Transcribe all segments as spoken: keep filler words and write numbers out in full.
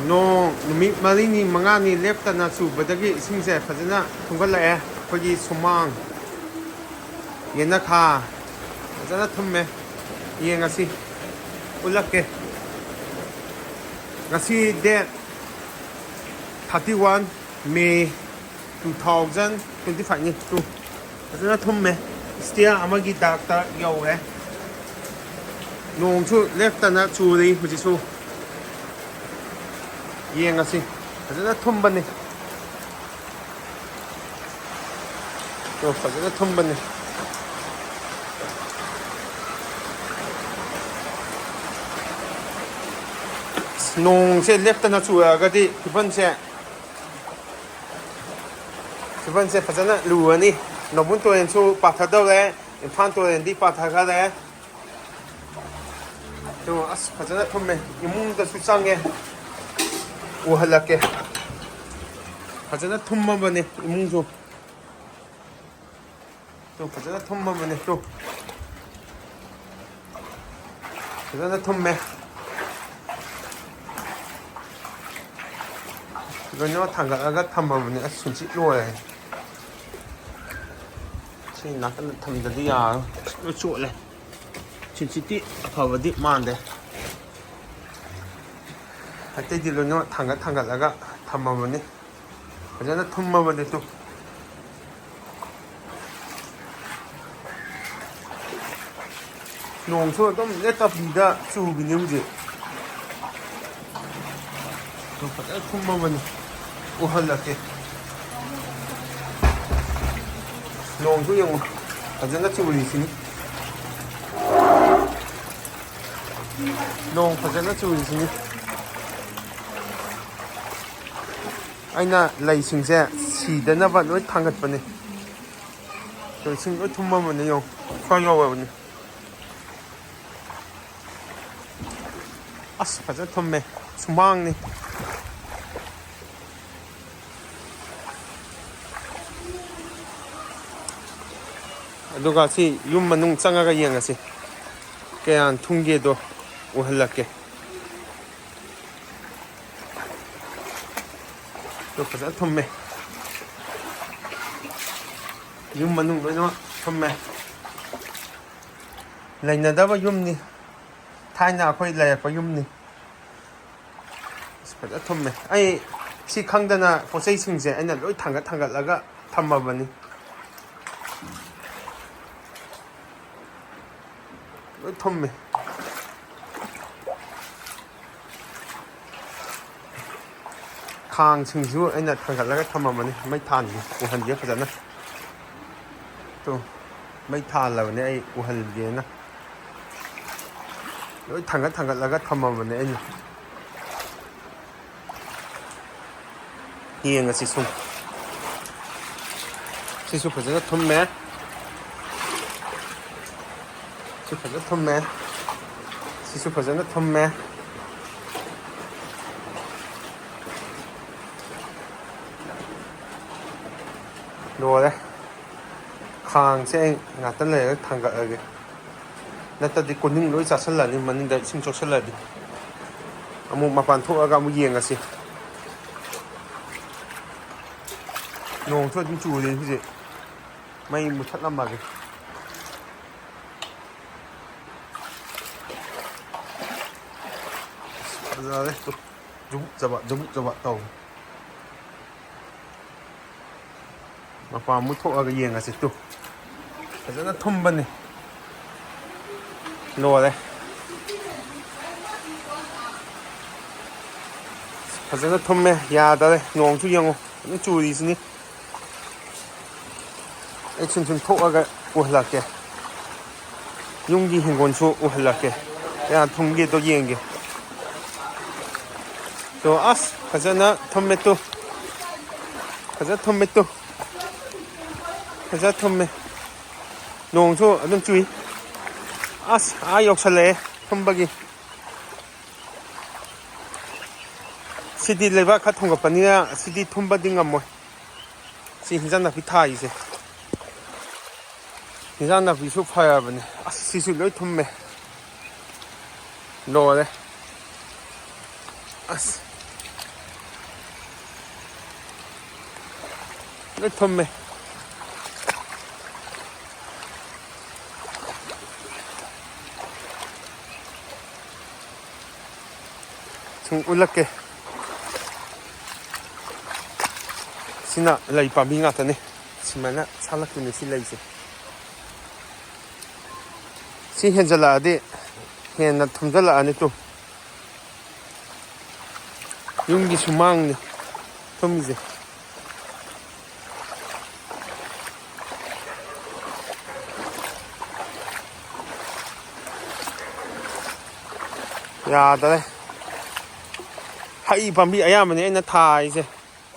ꯅꯣꯡ ꯅꯨꯃꯤꯠ ꯃꯔꯤꯅꯤ ꯃꯉꯥꯅꯤ ꯂꯦꯞꯇꯅ ꯆꯨꯕꯗꯒꯤ ꯏꯁꯤꯡꯁꯦ ꯐꯖꯅ ꯊꯨꯝꯒꯠꯂꯛꯑꯦ꯫ ꯑꯩꯈꯣꯏꯒꯤ ꯁꯨꯃꯥꯡ, ꯌꯦꯅꯈꯥ ꯐꯖꯅ ꯊꯨꯝꯃꯦ꯫ ꯌꯦꯡꯉꯁꯤ, ꯎꯠꯂꯛꯀꯦ꯫ ꯉꯁꯤ date thirty one May two thousand twenty five ꯅꯤ꯫ ꯇꯨ, ꯐꯖꯅ ꯊꯨꯝꯃꯦ꯫ Stair ꯑꯃꯒꯤ ꯗꯥꯛꯇ ꯌꯧꯔꯦ꯫ ꯅꯣꯡꯁꯨ ꯂꯦꯞꯇꯅ ꯆꯨꯔꯤ ꯍꯧꯖꯤꯛꯁꯨ꯫ ꯌꯦꯡꯉꯁꯤ꯫ ꯐꯖꯅ ꯊꯨꯝꯕꯅꯤ꯫ ꯇꯣ, ꯐꯖꯅ ꯊꯨꯝꯕꯅꯤ꯫ ꯅꯣꯡꯁꯦ ꯂꯦꯞꯇꯅ ꯆꯨꯔꯛꯑꯒꯗꯤ ꯐꯤꯕꯝꯁꯦ, ꯐꯤꯕꯝꯁꯦ ꯐꯖꯅ ꯂꯨꯔꯅꯤ꯫ ꯅꯝꯕꯨꯜ ꯇꯨꯔꯦꯜꯁꯨ ꯄꯥꯊꯗꯧꯔꯦ, ꯏꯝꯐꯥꯜ ꯇꯨꯔꯦꯜꯗꯤ ꯄꯥꯊꯈꯔꯦ꯫ ꯌꯦꯡꯉꯣ, ꯑꯁ, ꯐꯖꯅ ꯊꯨꯝꯃꯦ꯫ ꯏꯃꯨꯡꯗꯁꯨ ꯆꯪꯉꯦ꯫ ꯎꯍꯜꯂꯛꯀꯦ꯫ ꯐꯖꯅ ꯊꯨꯝꯃꯕꯅꯦ ꯏꯃꯨꯡꯁꯨ꯫ ꯇꯨ, ꯐꯖꯅ ꯊꯨꯝꯃꯕꯅꯦ꯫ ꯇꯨ, ꯐꯖꯅ ꯊꯨꯝꯃꯦ꯫ ꯂꯣꯏꯅꯃꯛ ꯊꯥꯡꯒꯠꯂꯒ ꯊꯝꯃꯕꯅꯦ꯫ ꯑꯁ, ꯁꯨꯝꯆꯤꯠ ꯂꯣꯏꯔꯦ꯫ ꯁꯤ ꯅꯥꯀꯟꯗ ꯊꯝꯗ꯭ꯔꯗꯤ ꯌꯥꯔꯣꯏ꯫ ꯂꯣꯏ ꯆꯣꯠꯂꯦ꯫ ꯁꯨꯝꯆꯤꯠꯇꯤ ꯑꯐꯕꯗꯤ ꯃꯥꯟꯗꯦ꯫ ꯑꯇꯩꯗꯤ ꯂꯣꯏꯅꯃꯛ ꯊꯥꯡꯒꯠ ꯊꯥꯡꯒꯠꯂꯒ ꯊꯝꯃꯕꯅꯤ꯫ ꯐꯖꯅ ꯊꯨꯝꯃꯕꯅꯤ꯫ ꯇꯨ, ꯅꯣꯡꯁꯨ ꯑꯗꯨꯝ ꯂꯦꯞꯇꯕꯤꯗ ꯆꯨꯕꯤꯅꯤ ꯍꯧꯖꯤꯛ꯫ ꯇꯨ, ꯐꯖꯅ ꯊꯨꯝꯃꯕꯅꯤ꯫ ꯎꯍꯜꯂꯛꯀꯦ꯫ ꯅꯣꯡꯁꯨ ꯌꯦꯡꯉꯨ, ꯐꯖꯅ ꯆꯨꯔꯤꯁꯤꯅꯤ꯫ ꯅꯣꯡ ꯐꯖꯅ ꯆꯨꯔꯤꯁꯤꯅꯤ꯫ ꯑꯩꯅ ꯂꯩꯁꯤꯡꯁꯦ ꯁꯤꯗꯅꯕ ꯂꯣꯏ ꯊꯥꯡꯒꯠꯄꯅꯤ꯫ ꯏꯁꯤꯡ ꯂꯣꯏ ꯊꯨꯝꯃꯕꯅꯤ, ꯌꯦꯡꯉꯨ, ꯈꯔ ꯌꯧꯔꯕꯅꯤ꯫ ꯑꯁ, ꯐꯖꯅ ꯊꯨꯝꯃꯦ꯫ ꯁꯨꯃꯥꯡꯅꯤ꯫ ꯑꯗꯨꯒ ꯁꯤ ꯌꯨꯝ ꯃꯅꯨꯡ ꯆꯪꯉꯒ ꯌꯦꯡꯉꯁꯤ, ꯀꯌꯥꯝ ꯊꯨꯝꯒꯦꯗꯣ ꯎꯍꯜꯂꯛꯀꯦ꯫ ꯑꯗꯨ ꯐꯖꯅ ꯊꯨꯝꯃꯦ꯫ ꯌꯨꯝ ꯃꯅꯨꯡ ꯂꯣꯏꯅꯃꯛ ꯊꯨꯝꯃꯦ꯫ ꯂꯩꯅꯗꯕ ꯌꯨꯝꯅꯤ꯫ ꯊꯥꯏꯅ ꯑꯩꯈꯣꯏ ꯂꯩꯔꯛꯄ ꯌꯨꯝꯅꯤ꯫ ꯑꯁ, ꯐꯖꯅ ꯊꯨꯝꯃꯦ꯫ ꯑꯩ ꯁꯤ ꯈꯪꯗꯅ ꯄꯣꯠꯆꯩꯁꯤꯡꯁꯦ ꯑꯩꯅ ꯂꯣꯏ ꯊꯥꯡꯒꯠ ꯊꯥꯡꯒꯠꯂꯒ ꯊꯝꯃꯕꯅꯤ꯫ ꯂꯣꯏ ꯊꯨꯝꯃꯦ꯫ ꯈꯥꯡꯁꯤꯡꯁꯨ ꯑꯩꯅ ꯊꯥꯡꯒꯠꯂꯒ ꯊꯝꯃꯝꯕꯅꯤ꯫ ꯃꯩ ꯊꯥꯟꯒꯦ, ꯎꯍꯟꯒꯦ ꯐꯖꯅ꯫ ꯇꯨ, ꯃꯩ ꯊꯥꯜꯂꯕꯅꯦ ꯑꯩ ꯎꯍꯟꯒꯦꯅ꯫ ꯂꯣꯏ ꯊꯥꯡꯒꯠ ꯊꯥꯡꯒꯠꯂꯒ ꯊꯝꯃꯕꯅꯦ ꯑꯩꯅ꯫ ꯌꯦꯡꯉꯁꯤ ꯁꯨꯝ꯫ ꯁꯤꯁꯨ ꯐꯖꯅ ꯊꯨꯝꯃꯦ꯫ ꯁꯤ ꯐꯖꯅ ꯊꯨꯝꯃꯦ꯫ ꯁꯤꯁꯨ ꯐꯖꯅ ꯊꯨꯝꯃꯦ꯫ ꯂꯣꯏꯔꯦ꯫ ꯈꯥꯡꯁꯦ ꯑꯩ ꯉꯥꯛꯇꯪ ꯂꯩꯔꯒ ꯊꯥꯡꯒꯠꯂꯒꯦ꯫ ꯅꯠꯇ꯭ꯔꯗꯤ ꯀꯣꯅꯤꯡ ꯂꯣꯏ ꯆꯥꯁꯤꯜꯂꯅꯤ, ꯃꯅꯤꯡꯗ ꯏꯁꯤꯡ ꯆꯣꯠꯁꯤꯜꯂꯗꯤ꯫ ꯑꯃꯨꯛ ꯃꯄꯥꯟ ꯊꯣꯛꯑꯒ ꯑꯃꯨꯛ ꯌꯦꯡꯉꯁꯤ꯫ ꯅꯣꯡꯁꯨ ꯑꯗꯨꯝ ꯆꯨꯔꯤ ꯍꯧꯖꯤꯛ꯫ ꯃꯩ ꯃꯨꯊꯠꯂꯝꯃꯒꯦ꯫ ꯑꯁ, ꯐꯖꯔꯦ ꯇꯨ꯫ ꯖꯨꯕꯨꯛ ꯖꯕꯥ, ꯖꯨꯕꯨꯛ ꯖꯕꯥ ꯇꯧ꯫ ꯃꯄꯥꯟ ꯑꯃꯨꯛ ꯊꯣꯛꯑꯒ ꯌꯦꯡꯉꯁꯤ ꯇꯨ꯫ ꯐꯖꯅ ꯊꯨꯝꯕꯅꯤ꯫ ꯂꯣꯏꯔꯦ꯫ ꯐꯖꯅ ꯊꯨꯝꯃꯦ, ꯌꯥꯗꯔꯦ꯫ ꯅꯣꯡꯁꯨ ꯌꯦꯡꯉꯨ, ꯐꯖꯅ ꯆꯨꯔꯤꯁꯤꯅꯤ꯫ ꯑꯩ ꯁꯨꯝ ꯁꯨꯝ ꯊꯣꯛꯑꯒ ꯎꯍꯜꯂꯛꯀꯦ꯫ ꯌꯨꯝꯒꯤ ꯍꯤꯡꯒꯣꯜꯁꯨ ꯎꯍꯜꯂꯛꯀꯦ꯫ ꯀꯌꯥ ꯊꯨꯝꯒꯦꯗꯣ ꯌꯦꯡꯒꯦ꯫ ꯇꯣ ꯑꯁ, ꯐꯖꯅ ꯊꯨꯝꯃꯦ ꯇꯨ꯫ ꯐꯖ ꯊꯨꯝꯃꯦ ꯇꯨ꯫ ꯐꯖ ꯊꯨꯝꯃꯦ꯫ ꯅꯣꯡꯁꯨ ꯑꯗꯨꯝ ꯆꯨꯏ꯫ ꯑꯁ, ꯑꯥ ꯌꯧꯁꯜꯂꯛꯑꯦ ꯊꯨꯝꯕꯒꯤ꯫ ꯁꯤꯗꯤ ꯂꯩꯕꯥꯛ ꯈꯔ ꯊꯣꯡꯒꯠꯄꯅꯤꯅ ꯁꯤꯗꯤ ꯊꯨꯝꯕꯗꯤ ꯉꯝꯃꯣꯏ꯫ ꯁꯤ ꯍꯤꯟꯖꯥꯡ ꯅꯥꯄꯤ ꯊꯥꯔꯤꯁꯦ꯫ ꯍꯤꯟꯖꯥꯡ ꯅꯥꯄꯤꯁꯨ ꯐꯔꯕꯅꯦ꯫ ꯑꯁ, ꯁꯤꯁꯨ ꯂꯣꯏ ꯊꯨꯝꯃꯦ꯫ ꯂꯣꯏꯔꯦ꯫ ꯑꯁ꯫ ꯂꯣꯏ ꯊꯨꯝꯃꯦ꯫ ꯁꯨꯝ ꯎꯠꯂꯛꯀꯦ꯫ ꯁꯤꯅ ꯂꯩ ꯄꯥꯝꯕꯤ ꯉꯥꯛꯇꯅꯤ꯫ ꯁꯨꯃꯥꯏꯅ ꯁꯥꯠꯂꯛꯇꯣꯏꯅꯤ ꯁꯤ ꯂꯩꯁꯦ꯫ ꯁꯤ ꯍꯦꯟꯖꯜꯂꯛꯑꯗꯤ ꯍꯦꯟꯅ ꯊꯨꯝꯖꯜꯂꯛꯑꯅꯤ ꯇꯨ꯫ ꯌꯨꯝꯒꯤ ꯁꯨꯃꯥꯡꯅꯤ ꯊꯨꯝꯃꯤꯁꯦ꯫ ꯌꯥꯗꯔꯦ꯫ ꯍꯩ ꯄꯥꯝꯕꯤ ꯑꯌꯥꯝꯕꯅꯤ ꯑꯩꯅ ꯊꯥꯔꯤꯁꯦ꯫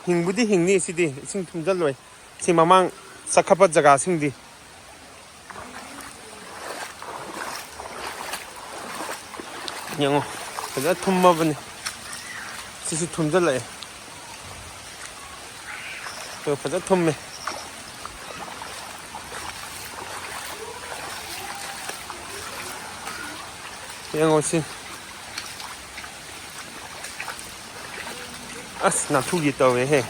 ꯍꯤꯡꯕꯨꯗꯤ ꯍꯤꯡꯅꯤ ꯁꯤꯗꯤ, ꯏꯁꯤꯡ ꯊꯨꯝꯖꯜꯂꯣꯏ꯫ ꯁꯤ ꯃꯃꯥꯡ ꯆꯈꯠꯄ ꯖꯒꯥꯁꯤꯡꯗꯤ꯫ ꯌꯦꯡꯉꯣ, ꯐꯖꯅ ꯊꯨꯝꯃꯕꯅꯤ꯫ ꯁꯤꯁꯨ ꯊꯨꯝꯖꯜꯂꯛꯑꯦ꯫ ꯑꯗꯣ ꯐꯖꯅ ꯊꯨꯝꯃꯦ꯫ ꯌꯦꯡꯉꯣ ꯁꯤ꯫ ꯑꯁ, ꯅꯥꯟꯊꯨꯒꯦ ꯇꯧꯋꯦꯍꯦ꯫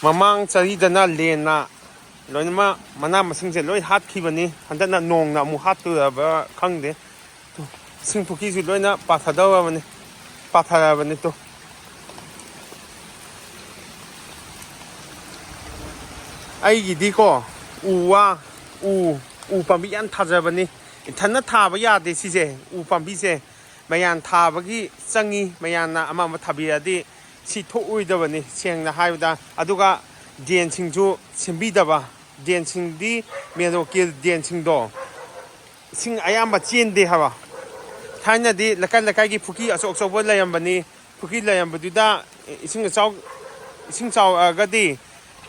ꯃꯃꯥꯡ ꯆꯍꯤꯗꯅ ꯂꯦꯟꯅ ꯂꯣꯏꯅꯃꯛ ꯃꯅꯥ ꯃꯁꯤꯡꯁꯦ ꯂꯣꯏ ꯍꯥꯠꯈꯤꯕꯅꯤ꯫ ꯍꯟꯗꯛꯅ ꯅꯣꯡꯅ ꯑꯃꯨꯛ ꯍꯥꯠꯇꯣꯏꯔꯕ ꯈꯪꯗꯦ꯫ ꯏꯁꯤꯡ ꯄꯨꯈ꯭ꯔꯤꯁꯨ ꯂꯣꯏꯅ ꯄꯥꯊꯗꯧꯔꯕꯅꯤ, ꯄꯥꯊꯔꯕꯅꯤ ꯇꯨ꯫ ꯑꯩꯒꯤꯗꯤꯀꯣ, ꯎ ꯋꯥ, ꯎ, ꯎ ꯄꯥꯝꯕꯤ ꯌꯥꯝ ꯊꯥꯖꯕꯅꯤ꯫ ꯏꯊꯟꯅ ꯊꯥꯕ ꯌꯥꯗꯦ ꯁꯤꯁꯦ, ꯎ ꯄꯥꯝꯕꯤꯁꯦ꯫ ꯃꯌꯥꯝ ꯊꯥꯕꯒꯤ ꯆꯪꯉꯤ, ꯃꯌꯥꯝꯅ ꯑꯃ ꯑꯃ ꯊꯥꯕꯤꯔꯗꯤ ꯁꯤ ꯊꯣꯛꯑꯣꯏꯗꯕꯅꯤ, ꯁꯦꯡꯅ ꯍꯥꯏꯕꯗ꯫ ꯑꯗꯨꯒ ꯗ꯭ꯔꯦꯟꯁꯤꯡꯁꯨ ꯁꯦꯝꯕꯤꯗꯕ, ꯗ꯭ꯔꯦꯟꯁꯤꯡꯗꯤ, ꯃꯦꯟ ꯔꯣꯗꯀꯤ ꯗ꯭ꯔꯦꯟꯁꯤꯡꯗꯣ ꯏꯁꯤꯡ ꯑꯌꯥꯝꯕ ꯆꯦꯟꯗꯦ ꯍꯥꯏꯕ꯫ ꯊꯥꯏꯅꯗꯤ ꯂꯩꯀꯥꯏ ꯂꯩꯀꯥꯏꯒꯤ ꯄꯨꯈ꯭ꯔꯤ ꯑꯆꯧ ꯑꯆꯧꯕ ꯂꯩꯔꯝꯕꯅꯤ, ꯄꯨꯈ꯭ꯔꯤ ꯂꯩꯔꯝꯕꯗꯨꯗ ꯏꯁꯤꯡ ꯏꯆꯥꯎ, ꯏꯁꯤꯡ ꯆꯥꯎꯔꯛꯑꯒꯗꯤ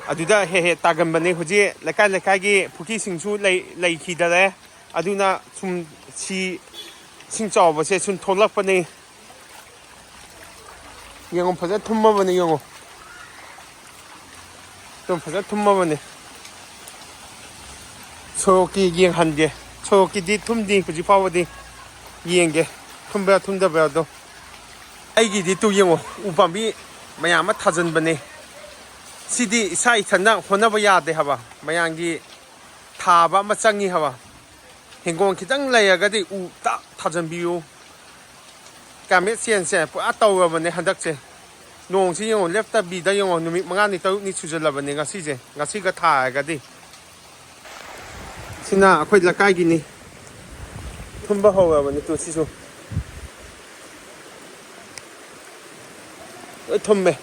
ꯑꯗꯨꯗ ꯍꯦꯛ ꯍꯦꯛ ꯇꯥꯒꯟꯕꯅꯤ꯫ ꯍꯧꯖꯤꯛ ꯂꯩꯀꯥꯏ ꯂꯩꯀꯥꯏꯒꯤ ꯄꯨꯈ꯭ꯔꯤꯁꯤꯡꯁꯨ ꯂꯩ-, ꯂꯩꯈꯤꯗꯔꯦ꯫ ꯑꯗꯨꯅ ꯁꯨꯝ ꯁꯤ ꯏꯁꯤꯡ ꯆꯥꯎꯕꯁꯦ ꯁꯨꯝ ꯊꯣꯛꯂꯛꯄꯅꯤ꯫ ꯌꯦꯡꯉꯣ, ꯐꯖꯅ ꯊꯨꯝꯃꯕꯅꯤ, ꯌꯦꯡꯉꯣ꯫ ꯑꯗꯨꯝ ꯐꯖꯅ ꯊꯨꯝꯃꯕꯅꯤ꯫ ꯁꯣꯔꯣꯛꯀꯤ ꯌꯦꯡꯍꯟꯒꯦ꯫ ꯁꯣꯔꯣꯛꯀꯤꯗꯤ ꯊꯨꯝꯗꯤ ꯍꯧꯖꯤꯛ ꯐꯥꯎꯕꯗꯤ꯫ ꯌꯦꯡꯒꯦ, ꯊꯨꯝꯕ꯭ꯔꯥ ꯊꯨꯝꯗꯕ꯭ꯔꯥꯗꯣ꯫ ꯑꯩꯒꯤꯗꯤ ꯇꯨ ꯌꯦꯡꯉꯣ, ꯎ ꯄꯥꯝꯕꯤ ꯃꯌꯥꯝ ꯑꯃ ꯊꯥꯖꯤꯟꯕꯅꯦ꯫ ꯁꯤꯗꯤ ꯏꯁꯥ ꯏꯊꯟꯗ ꯍꯣꯠꯅꯕ ꯌꯥꯗꯦ ꯍꯥꯏꯕ, ꯃꯌꯥꯝꯒꯤ ꯊꯥꯕ ꯑꯃ ꯆꯪꯉꯤ ꯍꯥꯏꯕ꯫ ꯍꯤꯡꯒꯣꯜ ꯈꯤꯇꯪ ꯂꯩꯔꯒꯗꯤ ꯎ ꯇꯥꯛ ꯊꯥꯖꯟꯕꯤꯌꯨ꯫ Climate changeꯁꯦ ꯄꯨꯔꯥ ꯇꯧꯔꯕꯅꯦ ꯍꯟꯗꯛꯁꯦ꯫ ꯅꯣꯡꯁꯤ ꯌꯦꯡꯉꯣ, ꯂꯦꯞꯇꯕꯤꯗ ꯌꯦꯡꯉꯣ, ꯅꯨꯃꯤꯠ ꯃꯉꯥꯅꯤ ꯇꯔꯨꯛꯅꯤ ꯁꯨꯖꯜꯂꯕꯅꯦ ꯉꯁꯤꯁꯦ, ꯉꯁꯤꯒ ꯊꯥꯔꯒꯗꯤ꯫ ꯁꯤꯅ ꯑꯩꯈꯣꯏ ꯂꯩꯀꯥꯏꯒꯤꯅꯤ꯫ ꯊꯨꯝꯕ ꯍꯧꯔꯕꯅꯤ ꯇꯨ ꯁꯤꯁꯨ꯫ ꯂꯣꯏ ꯊꯨꯝꯃꯦ꯫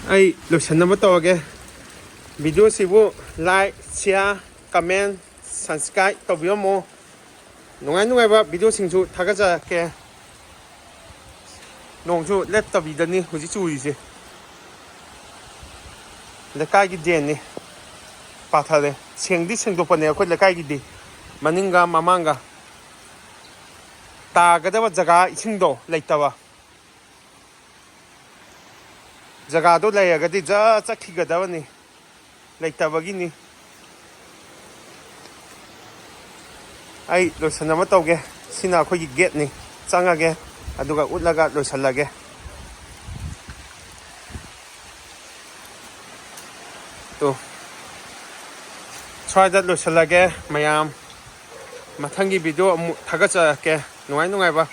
ꯑꯩ ꯂꯣꯏꯁꯟꯅꯕ ꯇꯧꯔꯒꯦ꯫ Videoꯁꯤꯕꯨ like, share, comment, subscribe ꯇꯧꯕꯤꯔꯝꯃꯣ꯫ ꯅꯨꯡꯉꯥꯏ ꯅꯨꯡꯉꯥꯏꯕ videoꯁꯤꯡꯁꯨ ꯊꯥꯒꯠꯆꯔꯛꯀꯦ꯫ ꯅꯣꯡꯁꯨ ꯂꯦꯞꯇꯕꯤꯗꯅꯤ ꯍꯧꯖꯤꯛ ꯆꯨꯔꯤꯁꯦ꯫ ꯂꯩꯀꯥꯏꯒꯤ drainꯅꯤ꯫ ꯄꯥꯊꯔꯦ꯫ ꯁꯦꯡꯗꯤ ꯁꯦꯡꯗꯣꯛꯄꯅꯦ ꯑꯩꯈꯣꯏ ꯂꯩꯀꯥꯏꯒꯤꯗꯤ꯫ ꯃꯅꯤꯡꯒ ꯃꯃꯥꯡꯒ꯫ ꯇꯥꯒꯗꯕ ꯖꯒꯥ ꯏꯁꯤꯡꯗꯣ ꯂꯩꯇꯕ꯫ ꯖꯒꯥꯗꯣ ꯂꯩꯔꯒꯗꯤ ꯖꯔ ꯆꯠꯈꯤꯒꯗꯕꯅꯤ꯫ ꯂꯩꯇꯕꯒꯤꯅꯤ꯫ ꯑꯩ ꯂꯣꯏꯁꯟꯅꯕ ꯇꯧꯒꯦ꯫ ꯁꯤꯅ ꯑꯩꯈꯣꯏꯒꯤ gateꯅꯤ꯫ ꯆꯪꯉꯒꯦ꯫ ꯑꯗꯨꯒ ꯎꯠꯂꯒ ꯂꯣꯏꯁꯜꯂꯒꯦ꯫ ꯇꯣ꯫ ꯁ꯭ꯋꯥꯏꯗ ꯂꯣꯏꯁꯜꯂꯒꯦ ꯃꯌꯥꯝ꯫ ꯃꯊꯪꯒꯤ video ꯑꯃꯨꯛ ꯊꯥꯒꯠꯆꯔꯛꯀꯦ꯫ ꯅꯨꯡꯉꯥꯏ ꯅꯨꯡꯉꯥꯏꯕ